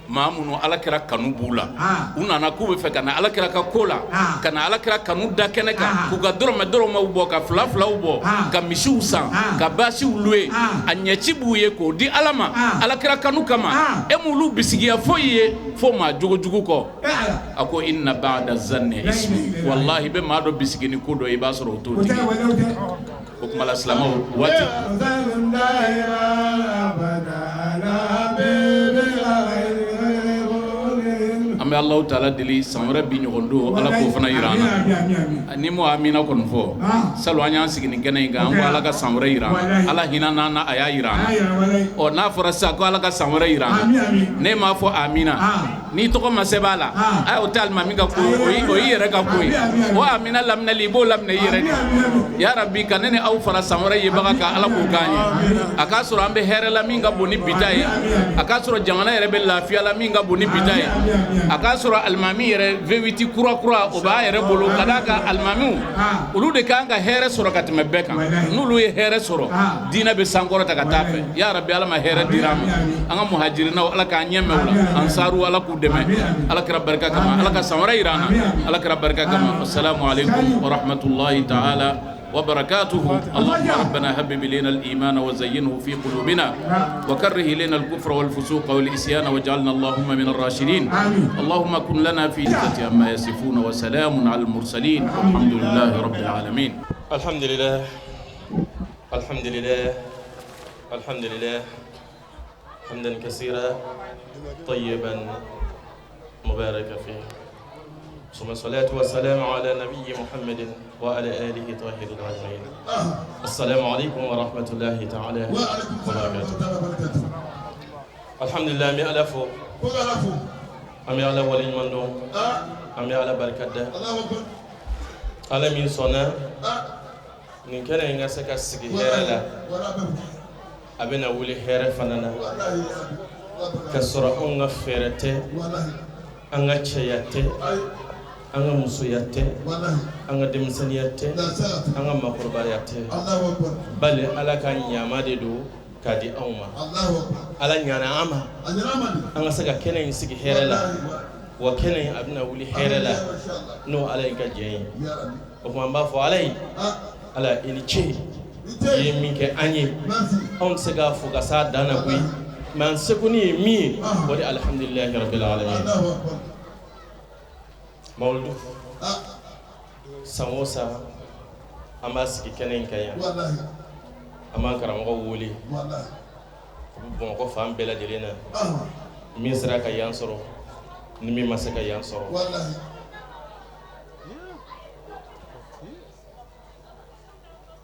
maa minnu Ala kira kanu b'u la, u nana k'u bɛ fɛ ka na Ala kira ka ko la, ka na Ala kira kanu da kɛnɛ kan, k'u ka dɔrɔmɛ dɔrɔmɛw bɔ, ka fila filaw bɔ, ka misiw san, ka baasiw louer, a ɲɛci b'u ye k'o di Ala ma Ala kira kanu kama. E m'olu bisigiya foyi ye fo maa jogojugu kɔ. A ko inna ba'da zanni ismu. Walahi, i bɛ maa dɔ bisigi ni ko dɔ ye, i b'a sɔrɔ o t'o tigi ye. O kuma la silamɛw waati an bɛ Alahu taala deli san wɛrɛ bi ɲɔgɔn don, Ala k'o fana jira an na. Ni mɔgɔ amina kɔni fɔ, salon an y'an sigi nin kɛnɛ in kan, an ko Ala ka san wɛrɛ jira an na. Ala hinɛ n'an na, a y'a jira an na. Ɔ n'a fɔra sisan ko Ala ka san wɛrɛ jira an na, ne m'a fɔ amina. N'i tɔgɔ ma sɛbɛn a la, a o tɛ alimami ka ko ye, o y'i yɛrɛ ka ko ye. O amina laminɛli, i b'o laminɛ i yɛrɛ de. Ya rabi, ka ne ni aw fara san wɛrɛ yebaga kan, Ala k'o k'an ye. A k'a sɔrɔ an bɛ hɛrɛ la min ka bon ni bi ta ye. A k'a sɔrɔ jamana yɛrɛ bɛ lafiya la min ka bon ni bi ta ye. A k'a sɔrɔ alimami yɛrɛ V8 kura kura o b'a yɛrɛ bolo, ka d'a kan alimamiw olu de kan ka hɛrɛ sɔrɔ ka tɛmɛ bɛɛ kan. N'olu ye hɛrɛ sɔrɔ, diinɛ bɛ sankɔrɔta ka taa fɛ. Ya rabi, Ala ma hɛrɛ dira an ma. An ka muhajirinaw, Ala k'an ɲɛ mɛn u la. Ansaru, Ala k'u dɛmɛ. Ala kɛra barika kama, Ala ka san wɛrɛ yira an na. Ala kɛra barika kama. Assalamu alaikum wa rahmatullahi ta'ala wa barakatuhu. Allahumma rabbana habbib ilayna al-iman wa zayyinhu fi qulubina wa karrih ilayna al-kufra wal fusuqa wal isyana waj'alna Allahumma min ar-rashidin. Allahumma kun lana fi izzati amma yasifun wa salamun ala al-mursalin. Walhamdulillahi rabbil alamin. Alhamdulillah, alhamdulillah, alhamdulillah, hamdan kaseera tayyiban mubaraka fihi. ثم الصلاة والسلام على نبي محمد وعلى آله طاهر الأجمعين. السلام عليكم ورحمة الله تعالى وبركاته. الحمد لله mi ala fo, an bɛ Ala waleɲuman dɔn, an bɛ Ala barika da. Ala min sɔnna nin kɛnɛ in ka se ka sigi hɛrɛ la, a bɛna wuli hɛrɛ fana na, ka sɔrɔ anw ka fɛɛrɛ tɛ, an ka cɛya tɛ, an ka musoya tɛ, an ka denmisɛnninya tɛ, an ka maakɔrɔbaya tɛ, bali Ala ka ɲama de don k'a di anw ma. Ala ɲana an ma an ka se ka kɛnɛ in sigi hɛrɛ la, wa kɛnɛ in a bɛna wuli hɛrɛ la, n'o Ala in ka jɛn ye. O tuma an b'a fɔ Ala ye, Ala i ni ce, i ye min kɛ an ye, anw tɛ se k'a fo ka s'a dan na koyi, mais an seko ni ye min ye, o de alhamdulilahi rabbil alamin. Mawuludu san o san an b'a sigi kɛnɛ in kan yan, an b'an karamɔgɔw wele Bamakɔ fan bɛɛ lajɛlen na, min sera ka yan sɔrɔ ni min ma se ka yan sɔrɔ.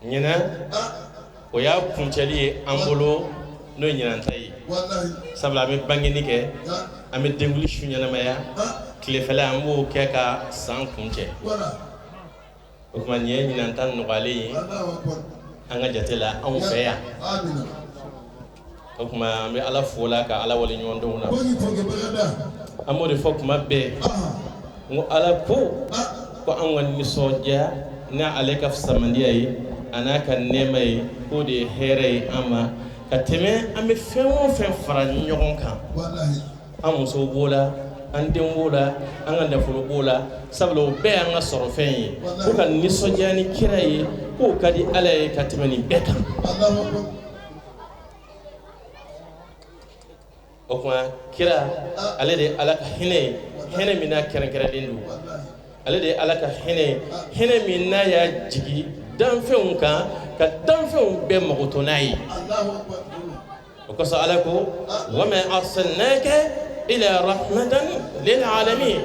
Ɲinɛ o y'a kuncɛli ye an bolo, n'o ye ɲinan ta ye, sabula an bɛ bangeni kɛ, an bɛ denkundi su ɲɛnamaya, tilefɛla an b'o kɛ ka san kuncɛ. O tuma nin ye ɲinan ta nɔgɔyalen ye an ka jate la anw fɛ yan. O tuma an bɛ Ala fo la ka Ala waleɲuman dɔn na. An b'o de fɔ kuma bɛɛ, n ko Ala ko ko anw ka nisɔndiya n'ale ka fisamandiya ye, a n'a ka nɛɛma ye, k'o de ye hɛrɛ ye an ma ka tɛmɛ an bɛ fɛn o fɛn fara ɲɔgɔn kan. An musow b'o la, an denw b'o la, an ka nafolo b'o la, sabula o bɛɛ y'an ka sɔrɔfɛn ye. Ko ka nisɔndiya ni kira ye, k'o ka di Ala ye ka tɛmɛ nin bɛɛ kan. O tuma kira ale de ye Ala ka hinɛ ye, hinɛ min n'a kɛrɛnkɛrɛnlen don. Ale de ye Ala ka hinɛ ye, hinɛ min n'a y'a jigi danfɛnw kan ka danfɛnw bɛɛ magoto n'a ye. O kosɔn Ala ko wa ma arsalnaka ila rahmatan lil alamin.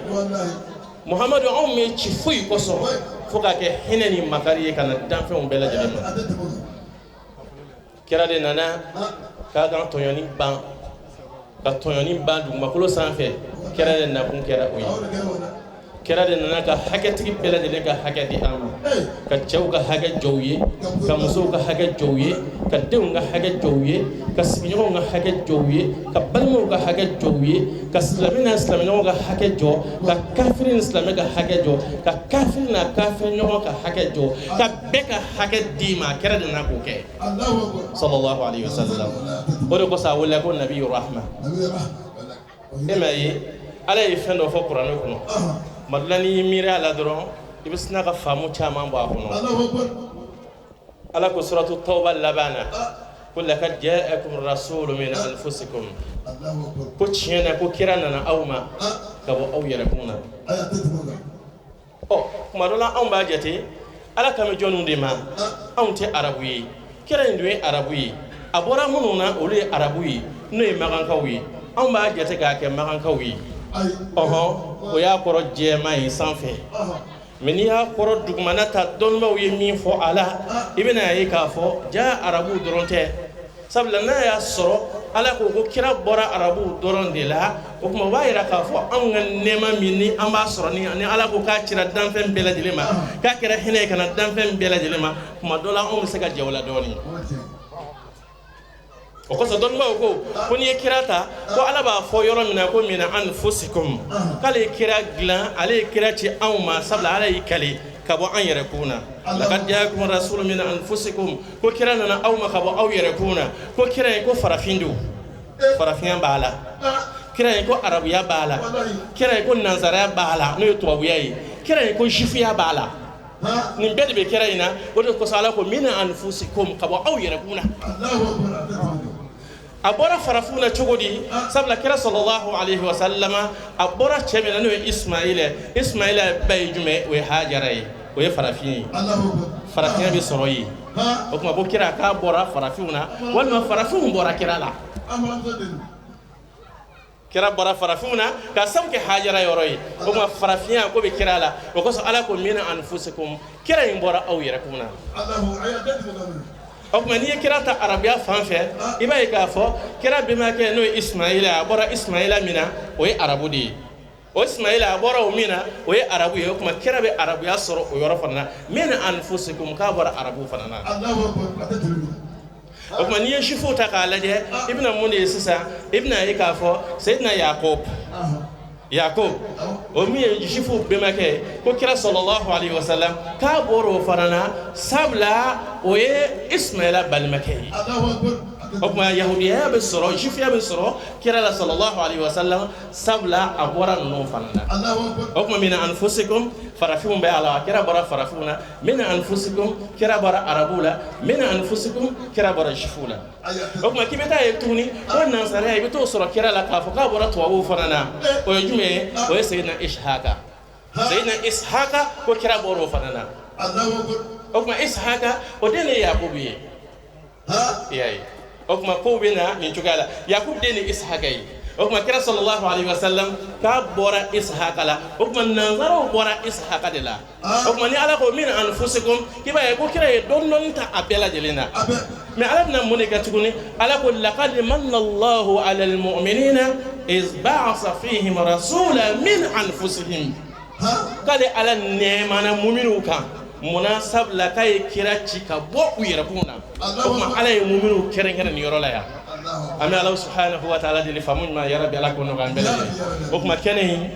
Muhamadu, anw bɛ ci foyi kosɔn fo k'a kɛ hinɛ ni makari ye ka na danfɛnw bɛɛ lajɛlen ma. Kira de nana k'a ka tɔɲɔni ban, ka tɔɲɔni ban dugumakolo sanfɛ. Kira de nakun kɛra o ye. Kira de nana ka hakɛtigi bɛɛ lajɛlen ka hakɛ di an ma, ka cɛw ka hakɛ jɔ u ye, ka musow ka hakɛ jɔ u ye, ka denw ka hakɛ jɔ u ye, ka sigiɲɔgɔnw ka hakɛ jɔ u ye, ka balimaw ka hakɛ jɔ u ye, ka silamɛ n'a silamɛɲɔgɔn ka hakɛ jɔ, ka kafiri ni silamɛ ka hakɛ jɔ, ka kafiri n'a kafiri ɲɔgɔn ka hakɛ jɔ, ka bɛɛ ka hakɛ d'i ma. Kira de nana k'o kɛ, sallallahu alayhi wa sallam. O de kosɔn a wele ko nabiyu rahma. E m'a ye Ala ye fɛn dɔ fɔ kuranɛ kɔnɔ, tuma dɔ la n'i y'i miiri a la dɔrɔn i bɛ sina ka faamu caman bɔ a kɔnɔ. Ala ko suratu tawba laban na ko laqad ja'akum rasulun min anfusikum, ko tiɲɛ na ko kira nana aw ma ka bɔ aw yɛrɛ kun na. Ɔ tuma dɔ la anw b'a jate Ala kan bɛ jɔnniw de ma, anw tɛ arabu ye, kira in dun ye arabu ye, a bɔra minnu na olu ye arabu ye, n'o ye makankaw ye, anw b'a jate k'a kɛ makankaw ye. Ɔhɔn, o y'a kɔrɔ jɛman ye sanfɛ, mais n'i y'a kɔrɔ dugumana ta, dɔnnibaw ye min fɔ a la, i bɛna ye k'a fɔ ja arabuw dɔrɔn tɛ, sabula n'a y'a sɔrɔ Ala ko ko kira bɔra arabuw dɔrɔn de la. O tuma o b'a yira k'a fɔ anw ka nɛɛma min ni an b'a sɔrɔ ni Ala ko k'a cira danfɛn bɛɛ lajɛlen ma, k'a kɛra hinɛ ye ka na danfɛn bɛɛ lajɛlen ma, tuma dɔ la anw bɛ se ka jɛ o la dɔɔnin. O kosɔn dɔnnibaaw ko n'i ye kira ta, ko Ala b'a fɔ yɔrɔ min na ko min anfusikum, k'ale ye kira dilan, ale ye kira ci anw ma, sabula Ala y'i kali ka bɔ an yɛrɛ kun na. Laqad jaakum rasulun min anfusikum, ko kira nana aw ma ka bɔ aw yɛrɛ kun na. Ko kira in ko farafin don, farafinya b'a la. Kira in ko arabuya b'a la. Kira in ko nansaraya b'a la, n'o ye tubabuya ye. Kira in ko jufuya b'a la. Nin bɛɛ de bɛ kira in na. O de kosɔn Ala ko min anfusikum, ka bɔ aw yɛrɛ kun na. A bɔra farafinw na cogo di? Sabula kira sallallahu alayhi wa sallama a bɔra cɛ min na n'o ye Ismaila. Ismaila ba ye jumɛn? O ye Hajara ye, o ye farafin ye. Farafinya bɛ sɔrɔ yen. O tuma ko kira k'a bɔra farafinw na, walima farafinw bɔra kira la. Kira bɔra farafinw na ka sabu kɛ Hajara yɔrɔ ye. O tuma farafinya ko bɛ kira la. O kosɔn Ala ko min anfusikum, kira in bɔra aw yɛrɛ kun na. O tuma n'i ye kira ta arabuya fan fɛ, i b'a ye k'a fɔ kira bɛnbakɛ n'o ye Ismaila, a bɔra Ismaila min na, o ye arabu de ye. O Ismaila a bɔra o min na, o ye arabu ye. O tuma kira bɛ arabuya sɔrɔ o yɔrɔ fana na. Min anfusikum, k'a bɔra arabu fana na. O tuma n'i ye jufuw ta k'a lajɛ, i bɛna mun de ye sisan? I bɛna ye k'a fɔ Seyidina Yakob, Yakob o min ye jufuw bɛnbakɛ ye, ko kira sallallahu alayhi wa sallam k'a bɔra o fana na, sabula o ye Ismaila balimakɛ ye. O tuma yahudiya bɛ sɔrɔ, jufuya bɛ sɔrɔ kira la sallallahu alayhi wa sallam, sabula a bɔra ninnu fana na. O tuma min anfusikum, farafinw bɛ a la, kira bɔra farafinw na. Min anfusikum, kira bɔra arabuw la. Min anfusikum, kira bɔra jufuw la. O tuma k'i bɛ taa ye tuguni ko nansaraya, i bɛ t'o sɔrɔ kira la k'a fɔ k'a bɔra tubabuw fana na. O ye jumɛn ye? O ye Seyidina Ishaka. Seyidina Ishaka ko kira bɔra o fana na. O tuma Ishaka o den de ye Yakubu ye. I y'a ye? O tuma kow bɛ na nin cogoya la. Yakubu den de ye Ishaka ye. O tuma kira sallallahu alayhi wa sallam k'a bɔra Ishaka la. O tuma nansaraw bɔra Ishaka de la. O tuma ni Ala ko min anfusikum, k'i b'a ye ko kira ye dɔɔni dɔɔni ta a bɛɛ lajɛlen na. Mais Ala bɛna mun de kɛ tuguni? Ala ko laqad manna Allahu ala al-mu'minina iz ba'asa fihim rasulan min anfusihim. K'ale Ala nɛɛmana muminuw kan. Munna? Sabula k'a ye kira ci ka bɔ u yɛrɛkun na. O tuma Ala ye muminuw kɛrɛnkɛrɛn nin yɔrɔ la yan. An bɛ Ala subhanahu wa ta'ala deli faamu ɲuman ya Rabbi, Ala k'o nɔgɔya an bɛɛ lajɛlen. O tuma kɛnɛ in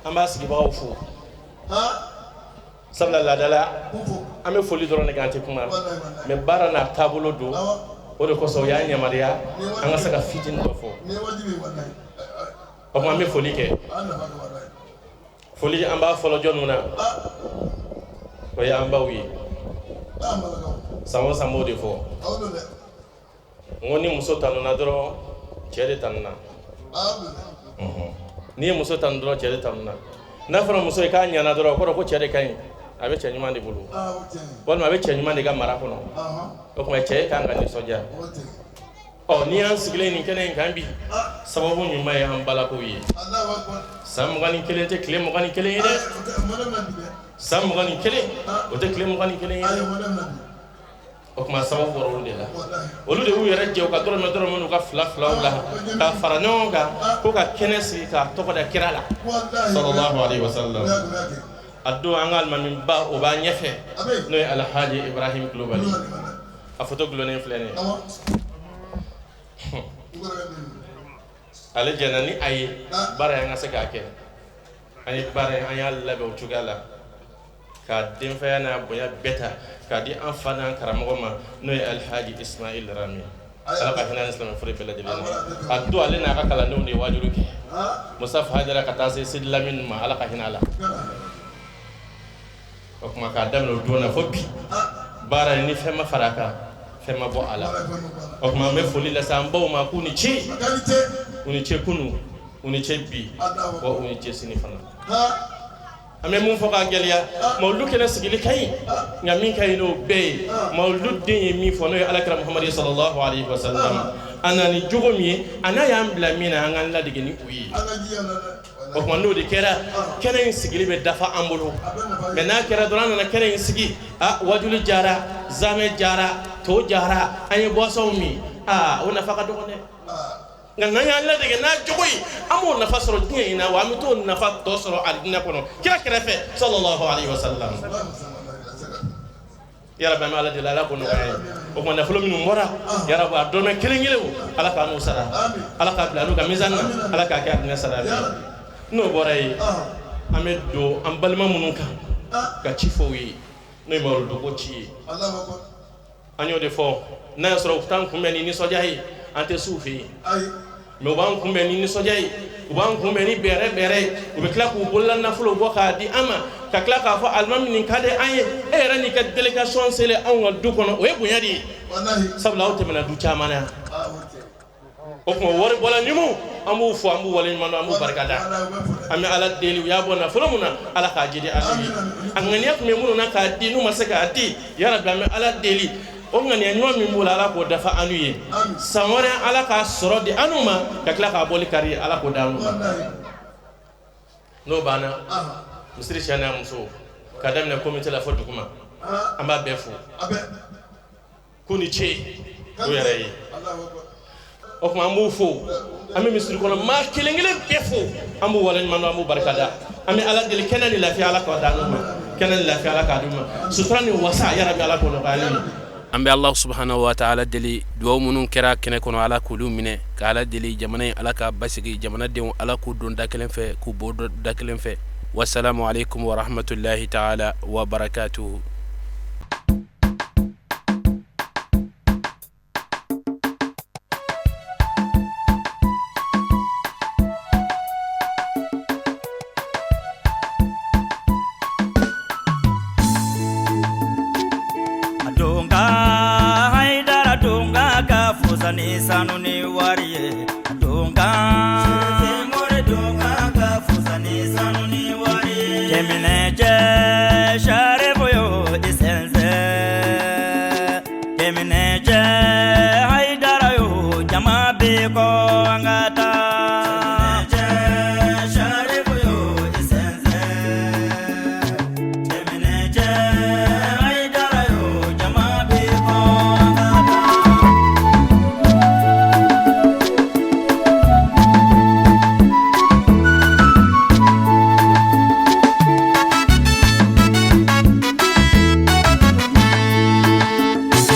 an b'a sigibagaw fo, sabula laadala an bɛ foli dɔrɔn de kɛ, an tɛ kuma, mais baara n'a taabolo don. O de kosɔn u y'an yamaruya an ka se ka fitinin dɔ fɔ. O tuma an bɛ foli kɛ. Foli an b'a fɔlɔ jɔnniw na? O ye an baw ye. San o san b'o de fɔ. N ko ni muso tanuna dɔrɔn, cɛ de tanuna. N'i ye muso tanu dɔrɔn, cɛ de tanuna. N'a fɔra muso ye k'a ɲana dɔrɔn, o kɔrɔ ko cɛ de ka ɲi, a bɛ cɛ ɲuman de bolo, walima a bɛ cɛ ɲuman de ka mara kɔnɔ. O tuma cɛ kan ka nisɔndiya. Ɔ n'i y'an sigilen nin kɛnɛ in kan bi, sababu ɲuman ye an balakaw ye. San 21 tɛ tile 21 ye dɛ. San 21 o tɛ tile 21 ye dɛ. O tuma sababu bɔra olu de la. Olu de y'u yɛrɛ jɛ u ka dɔrɔmɛ dɔrɔmɛ n'u ka fila filaw la k'a fara ɲɔgɔn kan ko ka kɛnɛ sigi k'a tɔgɔ da kira la sallallahu alayhi wa sallam. A don an ka alimamiba o b'an ɲɛfɛ, n'o ye Alhaji Ibrahim Kulubali. A foto gulonnen filɛ nin ye. Ale jɛnna ni a ye baara in an ka se k'a kɛ. An ye baara in an y'a labɛn o cogoya la, k'a denfaya n'a bonya bɛɛ ta k'a di an fa n'an karamɔgɔ ma, n'o ye Alhaji Ismail Rami. Ala ka hinɛ ni silamɛ furu bɛɛ lajɛlen na. A don ale n'a ka kalandenw de ye waajuli kɛ. Musa Hajara ka taa se Sidi Lamini ma, Ala ka hinɛ a la. O tuma k'a daminɛ o don na fo bi, baara in ni fɛn ma fara a kan, fɛn ma bɔ a la. O tuma an bɛ foli lase an baw ma k'u ni ce, u ni ce kunu, u ni ce bi, wa u ni ce sini fana. An bɛ mun fɔ k'a gɛlɛya, mawuludu kɛnɛ sigili ka ɲi, nka min ka ɲi n'o bɛɛ ye, mawuludu den ye min fɔ, n'o ye alakira Muhamadu sallallahu alayhi wa sallam, a nana ni jogo min ye, a n'a y'an bila min na, an k'an ladege ni o ye. O tuma n'o de kɛra, kɛnɛ in sigili bɛ dafa an bolo. Mais n'a kɛra dɔrɔn, an nana kɛnɛ in sigi, a wajuli jara, zamɛ jara, to jara, an ye boisson min, Aa, o nafa ka dɔgɔ dɛ. Nka n'an y'an ladege n'a jogo ye, an b'o nafa sɔrɔ diɲɛ in na, wa an bɛ t'o nafa tɔ sɔrɔ alijinɛ kɔnɔ kira kɛrɛfɛ, sallallahu alaihi wa sallam. Yarabi, an bɛ Ala deli, Ala k'o nɔgɔya ye. O tuma nafolo minnu bɔra, yarabi, a dɔrɔmɛ kelen kelen o, Ala k'an n'u sara, Ala k'a bila n'u ka mizani na, Ala k'a kɛ alijinɛ sara ye. N'o bɔra yen, an bɛ don an balima minnu kan ka ci fɔ u ye, n'o ye mawuluduko ci ye. An y'o de fɔ, n'a y'a sɔrɔ u t'an kunbɛn ni nisɔndiya ye, an tɛ s'u fɛ yen. Mais u b'an kunbɛn ni nisɔndiya ye, u b'an kunbɛn ni bɛrɛ bɛrɛ ye, u bɛ tila k'u bolola nafolo bɔ k'a di an ma, ka tila k'a fɔ alimami nin ka di an ye, e yɛrɛ n'i ka délégation selen anw ka du kɔnɔ, o ye bonya de ye, sabula aw tɛmɛna du caman na yan. O tuma wari bɔla ɲumanw, an b'u fo, an b'u waleɲuman dɔn, an b'u barika da. An bɛ Ala deli, u y'a bɔ nafolo mun na, Ala k'a jidi an ye. A ŋaniya tun bɛ minnu na k'a di, n'u ma se k'a di, yarabi, an bɛ Ala deli, o ŋaniya ɲuman min b'u la, Ala k'o dafa an ye. San wɛrɛ, Ala k'a sɔrɔ di an ma, ka tila k'a bɔli kari, Ala k'o d'an ma. N'o banna, misiri cɛ n'a muso, ka daminɛ comité la fo duguma, an b'a bɛɛ fo k'u ni ce u yɛrɛ ye. O tuma an b'u fo, an bɛ misiri kɔnɔ maa kelen kelen bɛɛ fo, an b'u waleɲuman dɔn, an b'u barika da. An bɛ Ala deli, kɛnɛ ni lafiya, Ala k'a d'an ma, kɛnɛ ni lafiya, Ala k'a d'u ma, sutura ni wasa, yarabi, Ala k'o nɔgɔya an ye. An bɛ Allah subhanahu wa ta'ala deli, duwawu minnu kɛra kɛnɛ kɔnɔ, Ala k'olu minɛ, ka Ala deli jamana in, Ala ka basigi, jamanadenw, Ala k'u don da kelen fɛ, k'u bɔ da kelen fɛ. Wasalamu alaikum wa rahmatullahi ta'ala wa barakatuhu. Ni sanu ni wari ye donka more donka ka fusa ni sanu ni wari ye jɛminɛ cɛ saribuyo isense jɛminɛ cɛ Haidara yo jama.